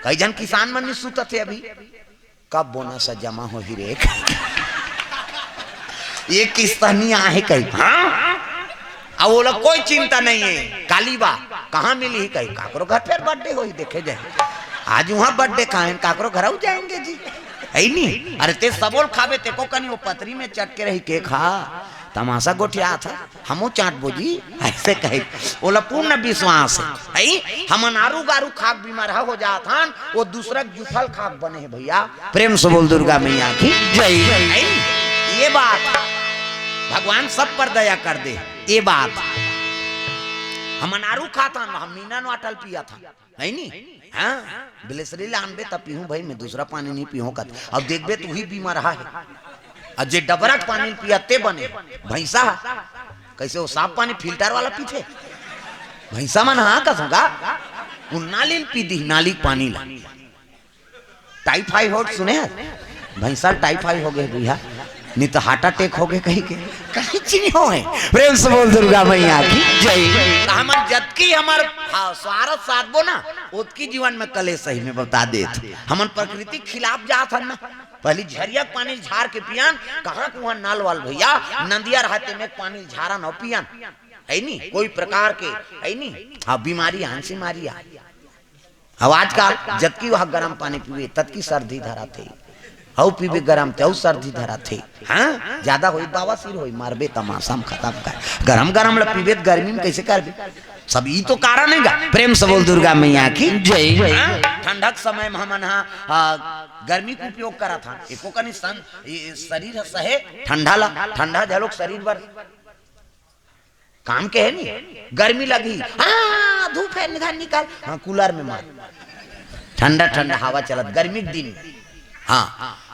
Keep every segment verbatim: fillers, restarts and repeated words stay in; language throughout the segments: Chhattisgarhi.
कई झन किसान मन नहीं सुतत हे अभी, कब बोनस जमा होही रे? ये किस्त नहीं आहे कही, हाँ? अब ओला कोई चिंता नहीं है, काली बा, कहाँ मिली कही, काकरो घर फेर बर्थडे होही, देखे जाए। आज वहाँ बर्थडे कहाँ है, काकरो घर जाएंगे जी, है नी? अरे ते सबोल खाबे, ते को कनी वो पतरी में चट के रही के खा, तमाशा गोठिया था। हमो चाटबो जी, ऐसे कहे। ओला पूर्ण विश्वास है, है? हमन आरू गारू खाक बीमार हो जात हन, वो दूसरा के जुफल खाक बने है भैया। प्रेम से बोल दुर्गा मैया की जय। है? ये बात भगवान सब पर दया कर दे। ये बात हमन आरू खात हन, हम मिनरल वाटर पियत हन। है नी? हाँ, बिसलेरी लानबे तब पीहूँ भाई, मैं दूसरा पानी नहीं पीहूँ कथे। अब देखबे तू ही बीमार रहा है। अब जे डबरा के पानी पिया ते बने, भैंसा हा। कैसे वो साफ पानी फिल्टर वाला पीथे? भैंसा मन हाँ कसम का, वो नाली ल पी दी, नाली के पानी ला। टाइफाइड सुने हस? भैंसा टाइफाइड हो गए भैया, नहीं तो हार्ट अटैक हो गए कहीं के, कहीं चीज हो है। प्रेम से बोल दुर्गा मैया की जय। तो हमन जतकी हमर, हाँ, स्वार्थ साधबो ना, ओतकी जीवन में कलेश सही में बता देत। हमन प्रकृति के खिलाफ जात हन ना, पहली झरिया के पानी झार के पियन, कहाँ कुआं नल वाल भैया, नदिया रहते में पानी झारन और पियन, है नी? कोई प्रकार के, है नी? हाँ, बीमारी, हंसी मारी आ। अब आजकल जतकी वह गरम पानी पीबे, ततकी सर्दी धरत हे। हऊ पीबे गरम, ते हऊ सर्दी धरत हे। हाँ, ज्यादा होई, बवासीर होई, मारबे तमाशा में खत्म कर। गरम गरम ला पीबे त गर्मी में कैसे करबे? सब ई तो कारण है गा। प्रेम से बोल दुर्गा मैया की जय। हाँ, ठंडा के समय में हमन हा, आ, गर्मी के उपयोग करत हन। एको कनी संग, ये शरीर ह सहे ठंडा ला, ठंडा झलोक शरीर बर काम के है नी, गर्मी लगही, हाँ, धूप है, निधान निकाल, हाँ, कूलर में मार, ठंडा ठंडा हवा चलत, गर्मी के दिन, हाँ,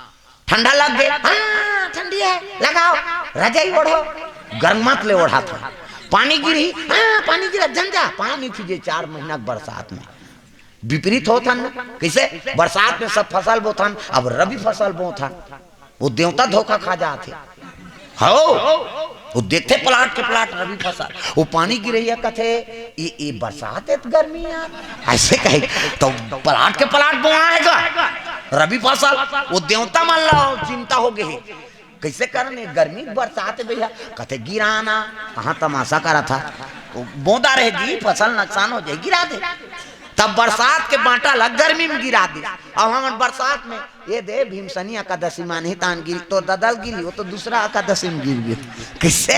ठंडा लग गए, हाँ, ठंडी है, लगाओ, रजाई ओढ़ो, गर्मात ले ओढ़ात हन। पानी गिरही, हाँ, पानी गिरा, जन जा, पानी पीजे चार महीना के बरसात में। विपरीत होत हन ना, कैसे? बरसात में सब फसल बोथन, अब रबी फसल बोथन। वो देवता धोखा खा जात हे। हो, वो देखथे प्लाट के प्लाट रबी फसल, वो पानी गिरैया कथे, "ये, ये बरसात है त गर्मी यार?" ऐसे कहे, तो प्लाट के प्लाट बोआ है का रबी फसल? वो देवता मन ला चिंता हो गए हे, कैसे करन ये गर्मी के बरसात है भैया? कथे, "गिराना।" कहाँ तमाशा करा था, वो बोदा रहे जी, फसल नुकसान हो जाए, गिरा दे। तब बरसात के बांटा ला गर्मी में गिरा दे। अब हमन बरसात में ये दे भीमसनी एकादशी मानही तान गिरी, तोर ददा ल गिरी, वो तो दूसरा एकादशी में गिर गए। किससे?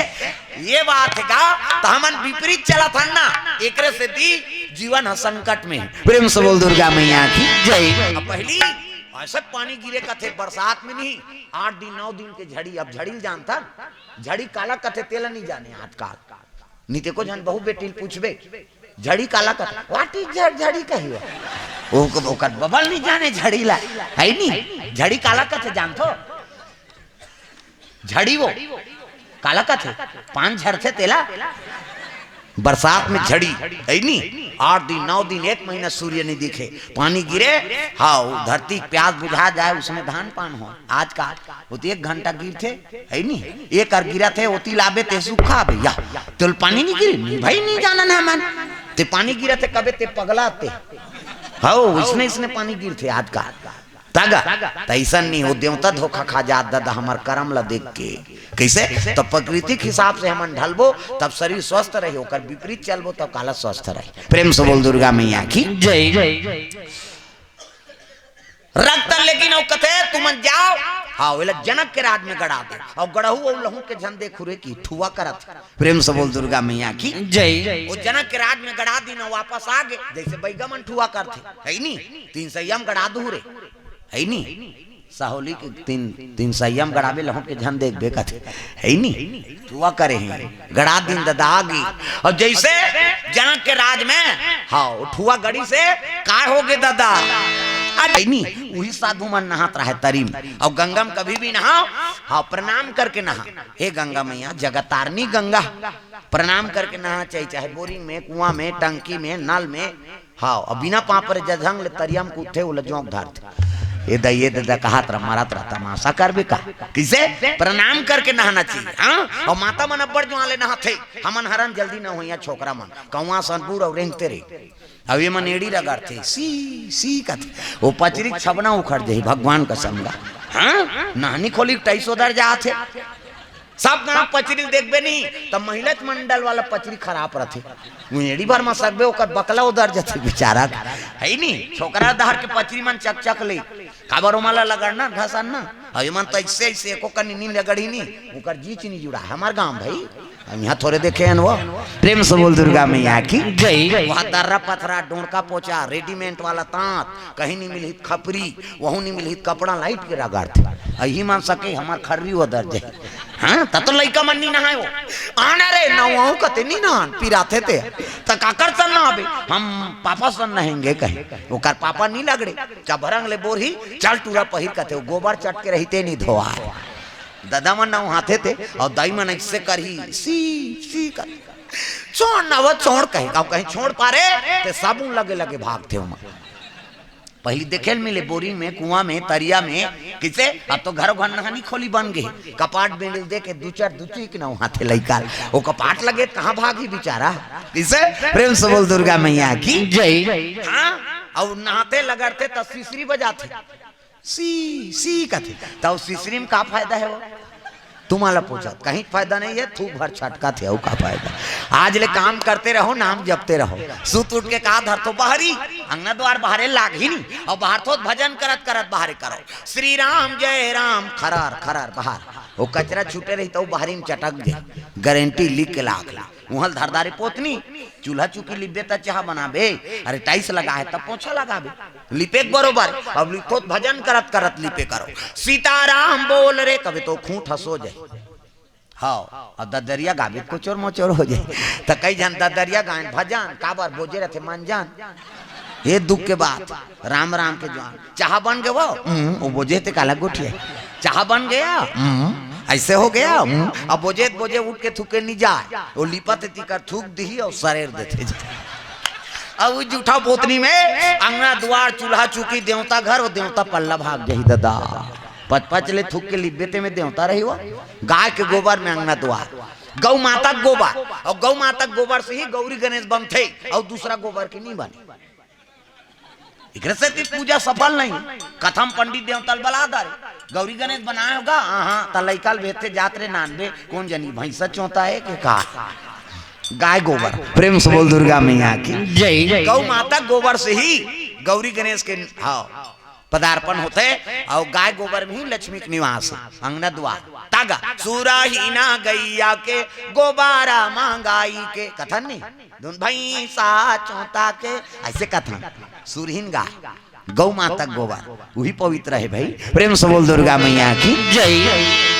ये बात है का? तो हमन विपरीत चलत हन ना, एकरे सेती जीवन ह संकट में है। प्रेम से बोल दुर्गा मैया की जय। अब पहली ऐसे पानी गिरे कथे बरसात में नहीं, आठ दिन नौ दिन के झड़ी। अब झड़ी ल जानथन, झड़ी काला कथे तेला नहीं जाने आजकल। नहीं ते को झन बहू बेटी ल पूछबे, झड़ी काला कथे, "What is झड़-, झड़ी कही हो?" ओ, ओकर बबल नहीं जाने झड़ी ला, है नी? झड़ी काला कथे जानथो? झड़ी वो काला कथे, पान झरथे तेला। बरसात में झड़ी, है नी? आठ दिन, नौ दिन, एक महीना सूर्य नहीं दिखे, पानी गिरे, हाँ, वो धरती के प्यास बुझा जाए, उसमें धान पान हो। आज का वो तो एक घंटा गिरथे, है नी? एक अर गिरत हे, ओती लाबे ते सूखा बे, या, तेल पानी नहीं गिरी? नहीं भाई, नहीं जानन हमन। ते पानी गिरत हे, कबे ते पगला ते। हौ, इसने, इसने पानी गिरथे आज का। तागा, तैसन नहीं हो, देवता धोखा खा जात, दादा, हमर करम ला देख के। कैसे? तो प्रकृति के हिसाब से हमन ढलबो, तब शरीर स्वस्थ रही, ओकर विपरीत चलबो, तब काला स्वस्थ रही। प्रेम से बोल दुर्गा मैया की जय। रक्त लेकिन अउ कथे, "तुमन जाओ, हाँ, ओला जनक के राज में गड़ा दे, अउ गड़हू अउ लहू के झन देखू रे" कि ठुआ करत। प्रेम से बोल दुर्गा मैया की जय। वो जनक के राज में गड़ा दिन अउ वापस आ गे, जैसे बैगा मन ठुआ करथे, है नी? तीन सैया में गड़ा दू रे, है नी? सहोली के तीन, तीन सैया में गड़ाबे, लहू के झन देखबे कथे, है नी? ठुआ करे हे, गड़ा दिन ददा आगे। अउ जैसे जनक के राज में, हाँ, वो ठुआ गड़ी से काय हो गे ददा? अरे नहीं, वही साधु मन नहात रहे तरी में। अउ गंगा में कभी भी नहाओ, हाँ, प्रणाम करके नहा। हे गंगा मैया, जगतारनी गंगा, प्रणाम करके नहा चाहिए, चाहे बोरिंग में, कुआं में, टंकी में, नल में। हाँ, अब बिना पाँव परे जधंग ले तरिया में कूदथे, ओला जोंक धरथे। ए दई, ए ददा कहत रह, मरत रह, तमाशा करबे का? किसे? प्रणाम करके नहाना चाहिए, हाँ? अउ माता मन अब्बड़ जुआर ले नहाथे, हमन हरन जल्दी न होइया छोकरा मन, कौआ सनपुर अउ रेंगते रही। अब ये मन एड़ी रगड़थे, सी, सी कथे, वो पचरी छबना उखड़ जाही, भगवान कसम गा। हाँ? नहनी खोली टाइस ओदर जाथे। सब गांव पचरी देखबे नहीं, त महिला मंडल वाला पचरी खराब रथे। वो एड़ी भर म सकबे, ओकर बकला ओदर जथे बेचारा, है नी? छोकरा डहर के पचरी मन चकचक ले, काबर ओमन ला लगड़ना, घसना। अउ एमन त ऐसे, ऐसे एको कनी नी लगड़ही नी, ओकर जीच नी जुड़ा। हमर गांव भाई, हम यहाँ थोरे देखे हन वो। प्रेम से बोल दुर्गा मैया की जय। वहाँ दर्रा पथरा, डोंड़का पोचा, रेडीमेड वाला तांत, कहीं नी मिलही त खपरी, वहू नी मिलही त कपड़ा लाइट के रगड़थे। अही मन सके हमर खर्री ओदर जाही। हाँ, त तो लइका मन नी नहाय वो। आना रे, नहावहूं कथे नी नहान, पिराथे ते। त काकर सन नहाबे? हम पापा सन नहाएंगे कहे। ओकर पापा नी लगड़े। चभरंग ले बोरही, चल टूरा पहिर कथे, वो गोबर चट के रहिते नी धोवाय। ददा मन नहाथे ते, अउ दाई मन ऐसे करही, सी, सी कर। छोड़ ना वो, छोड़ कहे, अब कहीं छोड़ पारे, ते साबुन लगे लगे भागथे ओमन। पहिली देखे ल मिले बोरिंग में, कुआं में, तरिया में, किसे? अब तो घरों घर नहानी खोली बन गे। कपाट बेंड़ ल दे के दू चार दुचुक नहाथे लइका। वो कपाट लगे त कहाँ भागही बेचारा? किसे? प्रेम से बोल दुर्गा मैया की जय। हाँ? अउ नहाथे लगड़थे त सिसरी बजाथे। सी, सी कथे। त वो सिसरी म का फायदा हे वो? तुम्हां ला पूछत, कहीं फायदा नहीं है, थूक भर छटकथे, अउ का फायदा? आज ले काम करते रहो, नाम जपते रहो। सुत उठ के का धरथो बहरी, अंगना द्वार बहारे लागही नी, अउ बहारथो त भजन करत करत बहारे करो, श्री राम जय राम, खरर खरर बहार। वो कचरा छूटे रही त वो बहरी म चटक जाय, गारंटी लिख के लाख ला। उहल धरदारी पोतनी, चूल्हा चुकी लिपबे त चाहा बनाबे, अरे टाइस लगा हे तब पोछा लगाबे। लिपेक बरोबर, अब लिखोत भजन करत करत लिपे करो। सीताराम बोल रे, कबे तो खूंट हंसो जाय। हाँ, अब ददरिया गाबे त कोचोर मोचोर हो जाय। त कई झन ददरिया गायन भजन, काबर बोजे रथे मन जान। ये दुख के बात, राम राम के जुआर। चाहा बन गे वो? हम्म, वो बोजे ते काला गोठिया। चाहा बन गया? हम्म, ऐसे हो गया? हम्म। अब बोजे त बोजे उठ के थूके नी जाय। वो लिपत हे तिकर थूक दिही अउ सरेर देथे। अब वो जूठा पोतनी में अंगना दुआर चूल्हा चुकी देवता घर, वो देवता पल्ला भाग जाही ददा। पच पच ले थूक के लिपबे ते में देवता रही वो। गाय के गोबर में अंगना दुआर, गौ माता के गोबर, अउ गौ माता के गोबर से ही गौरी गणेश बनथे, अउ दूसरा गोबर के नी बने। एकरे सेती पूजा सफल नहीं। कथा म पंडित देवता ल बला डारे, गौरी गणेश बनाय होगा, हाँ, हाँ, त लइका ल भेजथे, जात रे नानबे, कोन जनी भैंसा चोंता हे के का? गाय गोबर। प्रेम से बोल दुर्गा मैया की जय। गौ माता गोबर से ही गौरी गणेश के, हाँ, पदार्पण होथे, अउ गाय गोबर में ही लक्ष्मी के निवास हे, अंगना दुआर। तागा, सुरहीना गैया के, गोबारा मांगाई के, कथन नहीं? धुन भैंसा चोंता के, ऐसे कथन। सुरहीन गाय, गौ माता के गोबर, वही पवित्र हे भाई। प्रेम से बोल दुर्गा मैया की जय।